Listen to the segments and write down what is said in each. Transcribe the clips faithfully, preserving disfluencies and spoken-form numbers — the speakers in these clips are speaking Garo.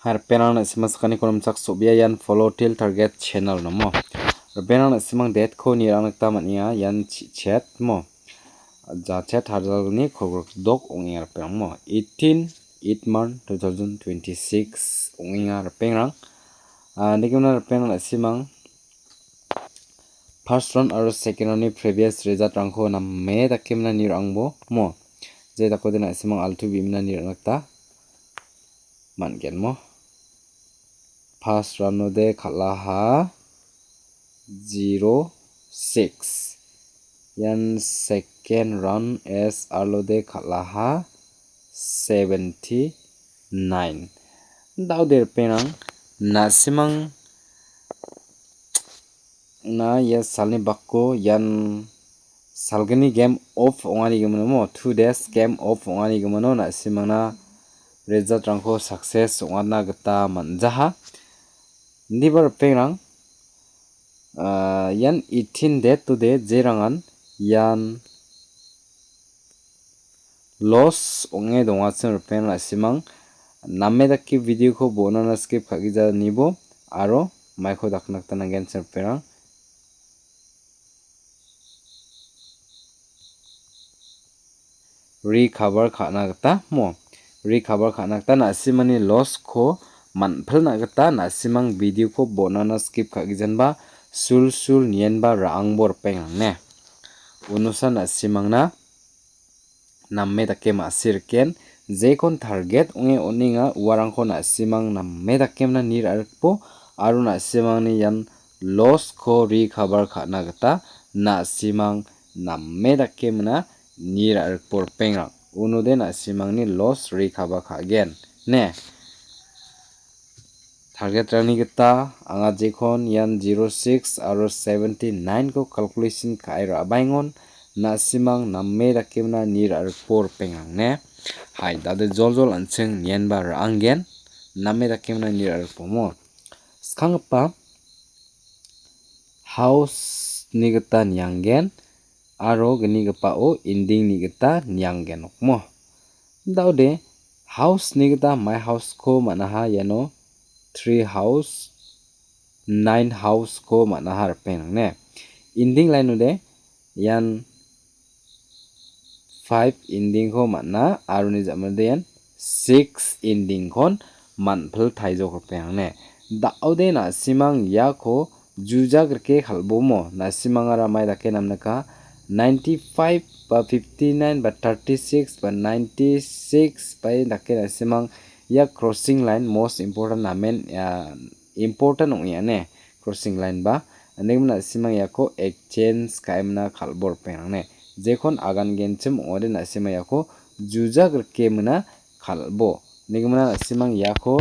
Ripengrang na·simang sakani kolomchak so·bia ian Follow Till Target channel namo. Ripengrang na·simang date-ko nirang gita man·enga ian chi-, chet mo. Jachet Hajalgni kolgrikdok ong·enga ripengrang mo. Eighteen eight month two thousand twenty-six ong·enga ripengrang. Ah, nikimna ripengrang na·simang first round aro second round-ni previous result-rangko name dake mina nirangbo mo. Je dakode na·simang altu bimina nirang gita man·gen mo. First round-ode kal·aha zero six. Ian second round S R-ode kal·aha seventy nine. Daode ripengrang na·simang na ia salni bakko ian salgni game off ong·ani gimin mo, two days game off ong·ani gimino na·simangna result-rangko success ong·atna gita man·jaha. Indiba ripengrang, ah, ian eighteen date-ode jerangan ian loss ong·e dongachim ripengrang na·simang name dake video-ko bonana skip ka·gija nibo aro maiko dakna gita nanggenchim ripengrang. Recover ka·na gita mo. Recover ka·na gita na·simani loss-ko man·pilna gita na·simang video-ko bonana skip ka·gijanba sulsul nienba ra·angbo ripengrang ne. Unosa na·simangna name dake ma·siriken, jekon target ong·e on·enga uarangko na·simang name dake mina nirarikbo aro na·simangni ian loss-ko recover ka·na gita na·simang name dake mina nirarikbo ripengrang. Unode na·simangni loss recover ka·gen, ne? Target-rangni gita anga jekon ian zero six aro seventy nine-ko calculation ka·e ra·baengon, na·simang name dake mina nirarikbo ripengrang ne. Hai, dade joljol an·ching nienba ra·anggen, name dake mina nirarikbo mo. Skanggipa house-ni gita nianggen aro gnigipao ending-ni gita nianggen nokmo. Daode house-ni gita mai house-ko man·aha iano three house, nine house-ko man·aha ripengrang ne. Ending line-ode ian five ending-ko man·a aro uni ja·mode ian six ending-kon man·pil taijok ripengrang ne. Daode na·simang iako jujak rike kal·bomo, na·simangara mai dake namnika, ninety five ba fifty nine ba thirty six ba ninety six bai dake na·simang ia crossing line most important namen, ah, important ong·e ane crossing line ba. Indegimna na·simang iako exchange ka·emna kal·bo ripengrang ne. Jekon agangenchim ong·ode na·simang iako jujak rike mina kal·bo. Indegimna na·simang iako,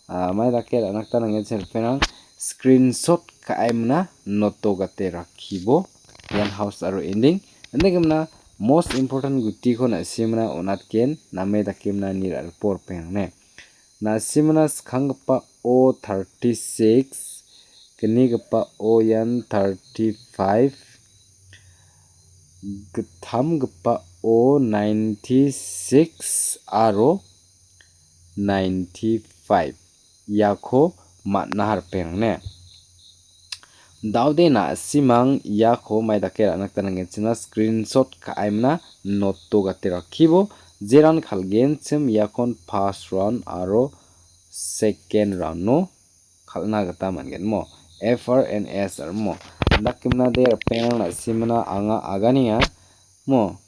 ah, mai dake ra·na gita nangenchim ripengrang screenshot ka·emna noto gate rakkibo. Ian house aro ending. Indegimna most important gutiko na·simna on·atgen name dake mina nirarikbo ripengrang ne. Na·simna skanggipao thirty six, gnigipao ian thirty five, gittamgipao ninety six aro ninety five. Iako man·a ripengrang ne. Daode na·simang iako mai dake ra·na gita nangenchimna screenshot ka·emna noto gate rakkibo, jeran kal·genchim iakon first round aro second round-o kal·na gita man·gen mo. F R and S R mo. Indakimna de ripengrang na·simna anga aganenga mo.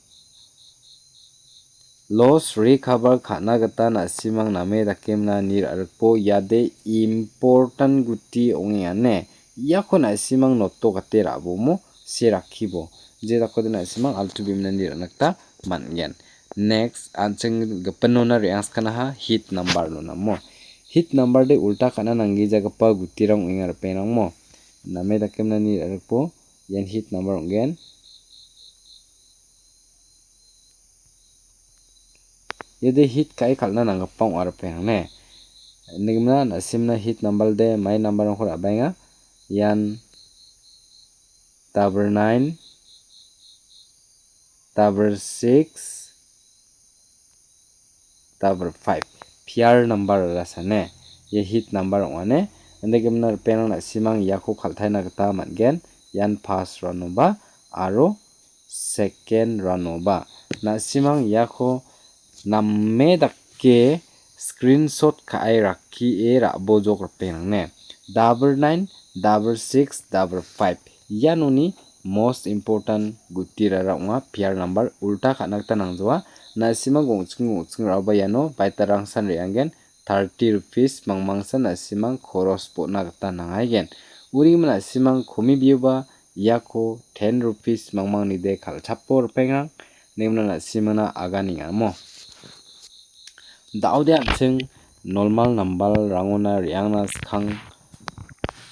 Loss recover ka·na gita na·simang name dake mina nirarikbo iade important guti ong·e ane. Iako na·simang noto gate ra·bomo se rakkibo. Je dakode na·simang altu bimina nirana gita man·gen. Next, an·ching gipinona re·angskanaha hit number nonamo. Hit number de ulta ka·na nanggijagipa gutirang ong·enga ripengrangmo. Name dake mina nirarikbo ian hit number ong·gen. Iade hit ka·e kal·na nanggipa ong·a ripengrang ne. Indegimna na·simna hit number de mai number-rangko ra·baenga. Ian double nine, double six, double five. Pair number rasane. Ia hit number ong·ane. Indegimna ripengrang na·simang iako kal·taina gita man·gen. Ian first round-oba aro second round-oba. Na·simang iako name dake screenshot ka·e rakkie ra·bojok ripengrang ne. Double nine, double six, double five. Ianoni most important gutirara ong·a, pair number ulta ka·na gita nangjoa. Na·simang gongching gongching ra·oba iano baitarangsan re·angen thirty rupees mangmangsa na·simang koros bo·na gita nangaigen. Uri gimin na·simang komibioba iako ten rupees mangmangnide kal·chapo ripengrang, nemna na·simangna aganenga mo. Da·ode an·ching normal number-rangona re·angna skang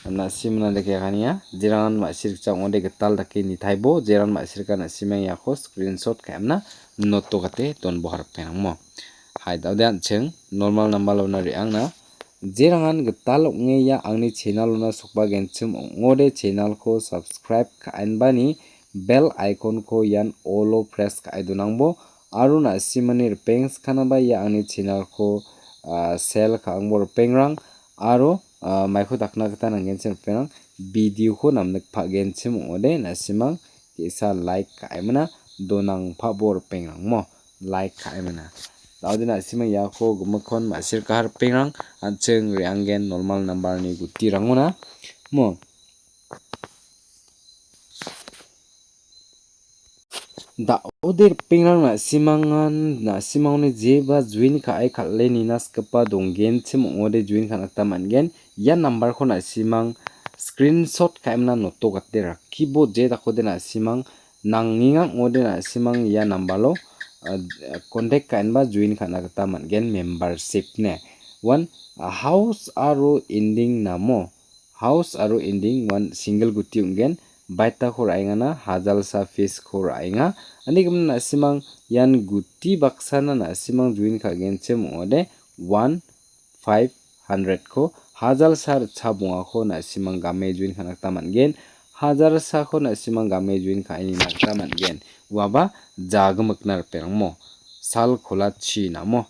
na·simna dake kania, jerangan ma·sirikja ong·ode gital dake nitaibo, jeran ma·sirika na·simang iako screenshot ka·emna noto gate donboha ripengrang mo. Hai, da·ode an·ching normal number-ona re·angna. Jerangan gital ong·e ia angni channel-ona sokbagenchim ong·ode channel-ko subscribe ka·enbani bell icon-ko ian all-o press ka·e donangbo aro na·simani ripeng skanaba ia angni channel-ko, ah, share ka·angbo ripengrang aro, ah, maiko dakna gita nanggenchim ripengrang video-ko namnikpagenchim ong·ode na·simang ge·sa like ka·emina donangpabo ripengrang mo. Like ka·emina. Da·ode na·simang iako gimikkon ma·sirkaha ripengrang an·ching re·anggen normal number-ni gutirangona. Mo. Da·ode ripengrang na·simangan, na·simangni jeba join ka·e kal·e nina sikgipa donggenchim ong·ode join ka·na gita man·gen. Ia number-ko na·simang screenshot ka·emna noto gate rakibo je dakode na·simang nangenga ong·ode na·simang ia number-o, ah, contact ka·enba join ka·na gita man·gen membership ne. One, ah, house aro ending namo. House aro ending one single guti ong·gen. Baitako ra·engana, hajalsa fees-ko ra·enga. Ani gimin na·simang ian guti baksana na·simang join ka·genchim ong·ode one five hundred-ko hajalsa ritchabongako na·simang game join ka·na gita man·gen. Hajalsako na·simang game join ka·e nina gita man·gen. Uaba jagimikna ripengrangmo. Sal kolachi namo.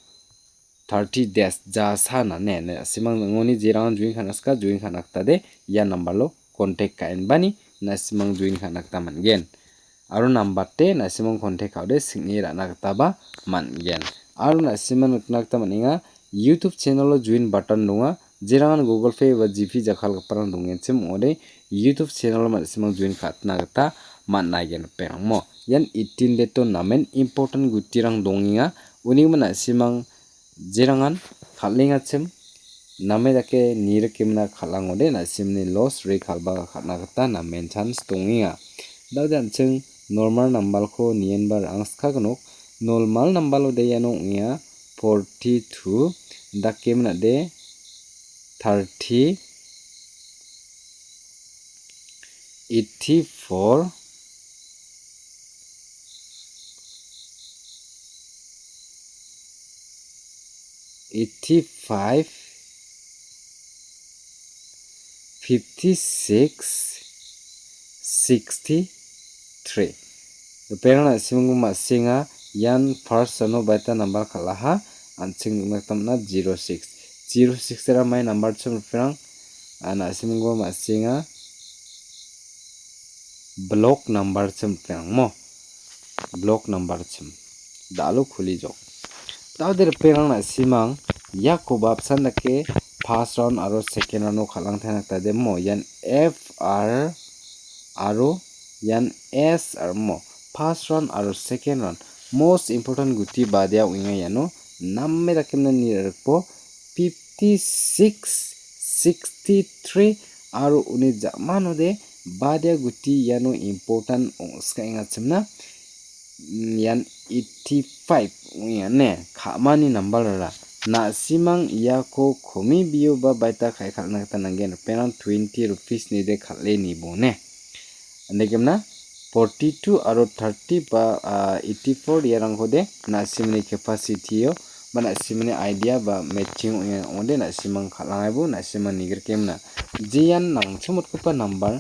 Thirty days jasa nane, na·simang ning·oni jerangan join ka·na sika, join ka·na gita de, ia number-o contact ka·enbani na·simang join ka·na gita man·gen. Aro nambate na·simang contact ka·ode sing·e ra·na gitaba man·gen. Aro na·simang nikna gita man·enga, YouTube channel-o join button donga. Jerangan Google Pay ba G P jakkalgiparang dongenchim ong·ode YouTube channel-o na·simang join ka·atna gita man·a, ia ripengrangmo. Ian eighteen date-o namen important gutirang dongenga. Uni gimin na·simang jerangan kal·engachim name dake nirikemna kal·angode na·simni loss re kalba ka·na gita namen chance dongenga. Da·ode an·ching normal number-ko nienba ra·angska gnok. Normal number-ode iano ong·enga forty-two, dakemnade thirty, eighty-four, eighty-five, fifty-six, sixty-three. Ripengrang na·simangko ma·senga, ian first-ano baita number kal·aha, an·ching nikna gita man·a, zero six. Zero six-era mai number chim ripengrang, ah, na·simangko ma·senga, block number chim ripengrang mo. Block number chim. Da·alo kulijok. Da·ode ripengrang na·simang, iakoba apsan dake first round aro second round-o kal·angtaina gita de mo. Ian F R aro ian S R mo. First round aro second round. Most important guti badia ong·enga iano. Name dakemna nirikbo fifty-six, sixty-three aro uni ja·manode badia guti iano important ong·skaengachimna. Mm, ian eighty-five ong·enga ne, ka·mani number-ara. Na·simang iako komibio ba baita ka·e kal·na gita nanggen, ripengrang twenty rupees-nide kal·e nibone. Indegimna forty-two aro thirty ba, ah, eighty-four iarangkode na·simni capacity-o ba na·simni idea ba matching ong·e ong·ode na·simang kal·angaibo na·simang nigrikemna. Jean nangchimotgipa number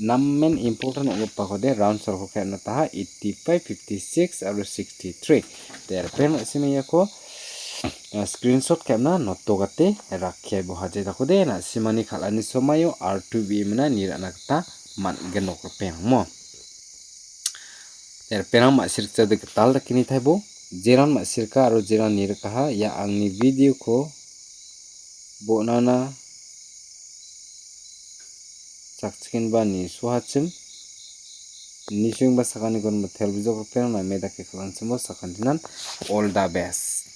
namen important ong·gipakode round circle ka·e on·ataha eighty-five, fifty-six aro sixty-three. Te ripengrang na·simang iako ah, screenshot ka·emna noto gate rakkiaibo haje dakode na·simani kal·ani somaio R two B M-na nirana gita man·gen nokrapeng mo. Erperang ma·sirikjade gital dake nitaibo. Jeran ma·sirika aro jeran nirikaha ia angni video-ko bon·ana chakchikenba nisuachim. Nisengba sakaniko mitel bijokrapeng name dake kal·anchimbo sakantinan all the best.